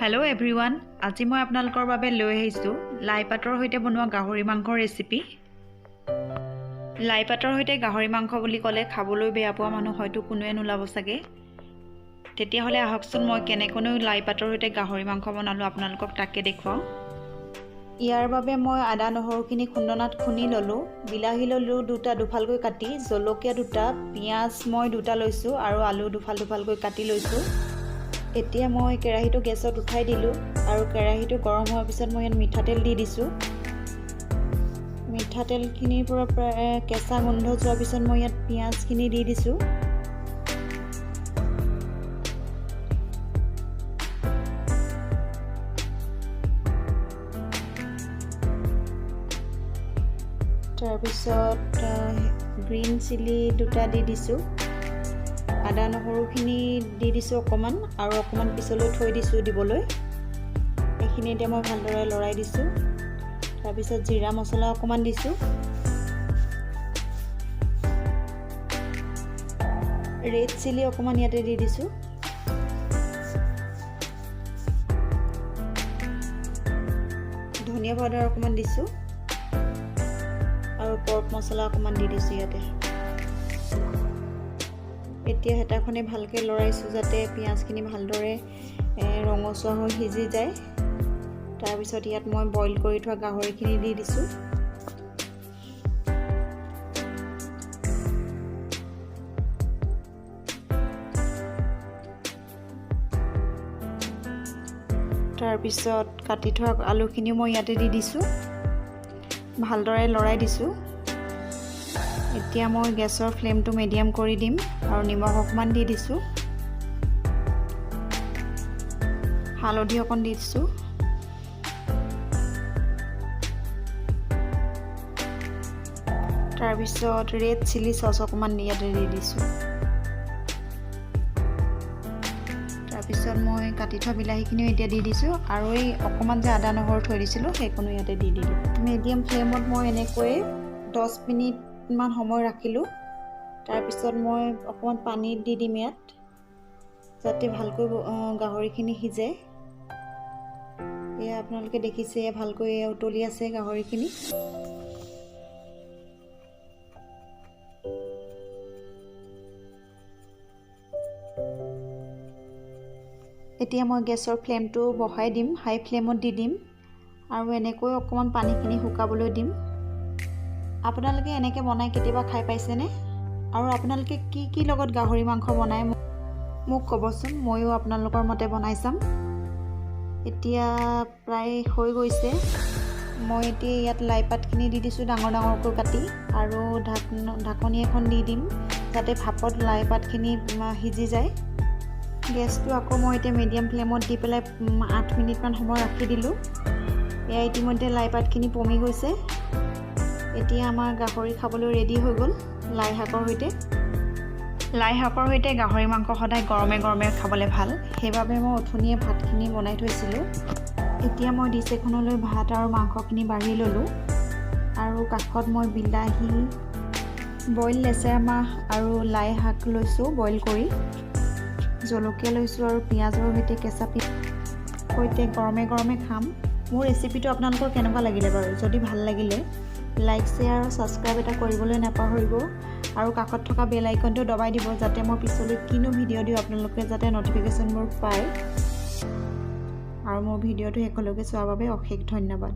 Hello' everyone, আজি মই আপোনালোকৰ বাবে লৈ আহিছোঁ লাই পাতৰ সৈতে বনোৱা গাহৰি মাংসৰ ৰেচিপি। লাই পাতৰ সৈতে গাহৰি মাংস বুলি ক'লে খাবলৈ বেয়া পোৱা মানুহ হয়তো কোনোৱে নোলাব চাগে। তেতিয়াহ'লে আহকচোন মই কেনেকৈনো লাই পাতৰ সৈতে গাহৰি মাংস বনালোঁ আপোনালোকক তাকে দেখুৱাওঁ। ইয়াৰ বাবে মই আদা নহৰুখিনি খুন্দনাত খুন্দি ল'লোঁ, বিলাহী ল'লোঁ দুটা দুফালকৈ কাটি, জলকীয়া দুটা, পিঁয়াজ মই দুটা লৈছোঁ আৰু আলু দুফাল দুফালকৈ কাটি লৈছোঁ। এতিয়া মই কেৰাহীটো গেছত উঠাই দিলোঁ আৰু কেৰাহীটো গৰম হোৱাৰ পিছত মই ইয়াত মিঠাতেল দি দিছোঁ। মিঠাতেলখিনিৰ পৰা প্ৰায় কেঁচা গোন্ধ যোৱাৰ পিছত মই ইয়াত পিঁয়াজখিনি দি দিছোঁ। তাৰপিছত গ্ৰীণ চিলি দুটা দি দিছোঁ, আদা নহৰুখিনি দি দিছোঁ অকণমান আৰু অকণমান পিছলৈ থৈ দিছোঁ দিবলৈ। এইখিনি এতিয়া মই ভালদৰে লৰাই দিছোঁ। তাৰপিছত জিৰা মছলা অকণমান দিছোঁ, ৰেড চিলি অকণমান ইয়াতে দি দিছোঁ। ধনিয়া পাউডাৰ অকণমান দিছোঁ আৰু পৰ্ক মছলা অকণমান দি দিছোঁ ইয়াতে। এতিয়া হেতাখনে ভালকৈ লৰাইছোঁ যাতে পিঁয়াজখিনি ভালদৰে ৰঙচুৱা হৈ সিজি যায়। তাৰপিছত ইয়াত মই বইল কৰি থোৱা গাহৰিখিনি দি দিছোঁ। তাৰপিছত কাটি থোৱা আলুখিনিও মই ইয়াতে দি দিছোঁ, ভালদৰে লৰাই দিছোঁ। এতিয়া মই গেছৰ ফ্লেমটো মিডিয়াম কৰি দিম আৰু নিমখ অকণমান দি দিছোঁ, হালধি অকণ দি দিছোঁ। তাৰপিছত ৰেড চিলি চচ অকণমান ইয়াতে দি দিছোঁ। তাৰপিছত মই কাটি থোৱা বিলাহীখিনিও এতিয়া দি দিছোঁ আৰু এই অকণমান যে আদা নহৰু থৈ দিছিলোঁ সেইকণো ইয়াতে দি দিলোঁ। মিডিয়াম ফ্লেমত মই এনেকৈয়ে 10 মিনিটমান সময় ৰাখিলোঁ। তাৰপিছত মই অকণমান পানী দি দিম ইয়াত, যাতে ভালকৈ গাহৰিখিনি সিজে। এয়া আপোনালোকে দেখিছে ভালকৈ উতলি আছে গাহৰিখিনি। এতিয়া মই গেছৰ ফ্লেমটো বঢ়াই দিম, হাই ফ্লেমত দি দিম আৰু এনেকৈ অকণমান পানীখিনি শুকাবলৈ দিম। আপোনালোকে এনেকৈ বনাই কেতিয়াবা খাই পাইছেনে? আৰু আপোনালোকে কি কি লগত গাহৰি মাংস বনায় মোক ক'বচোন, ময়ো আপোনালোকৰ মতে বনাই চাম। এতিয়া প্ৰায় হৈ গৈছে। মই এতিয়া ইয়াত লাই পাতখিনি দি দিছোঁ ডাঙৰ ডাঙৰকৈ কাটি আৰু ঢাকনি এখন দি দিম যাতে ভাপত লাই পাতখিনি সিজি যায়। গেছটো আকৌ মই এতিয়া মিডিয়াম ফ্লেমত দি পেলাই 8 মিনিটমান সময় ৰাখি দিলোঁ। এয়া ইতিমধ্যে লাই পাতখিনি পমি গৈছে। এতিয়া আমাৰ গাহৰি খাবলৈ ৰেডি হৈ গ'ল লাই শাকৰ সৈতে। লাই শাকৰ সৈতে গাহৰি মাংস সদায় গৰমে গৰমে খাবলৈ ভাল, সেইবাবে মই অথনিয়ে ভাতখিনি বনাই থৈছিলোঁ। এতিয়া মই ডিছ এখনলৈ ভাত আৰু মাংসখিনি বাঢ়ি ল'লোঁ আৰু কাষত মই বিলাহী, বইল লেচেৰা মাহ আৰু লাই শাক লৈছোঁ বইল কৰি, জলকীয়া লৈছোঁ আৰু পিঁয়াজৰ সৈতে কেঁচা পিঁয়াজ সৈতে গৰমে গৰমে খাম। মোৰ ৰেচিপিটো আপোনালোকৰ কেনেকুৱা লাগিলে বাৰু? যদি ভাল লাগিলে লাইক, শ্বেয়াৰ আৰু ছাবস্ক্ৰাইব এটা কৰিবলৈ নাপাহৰিব আৰু কাষত থকা বেল আইকনটো দবাই দিব যাতে মই পিছলৈ কিনো ভিডিঅ' দিওঁ আপোনালোকে যাতে ন'টিফিকেশ্যনবোৰ পায়। আৰু মোৰ ভিডিঅ'টো শেষলৈকে চোৱাৰ বাবে অশেষ ধন্যবাদ।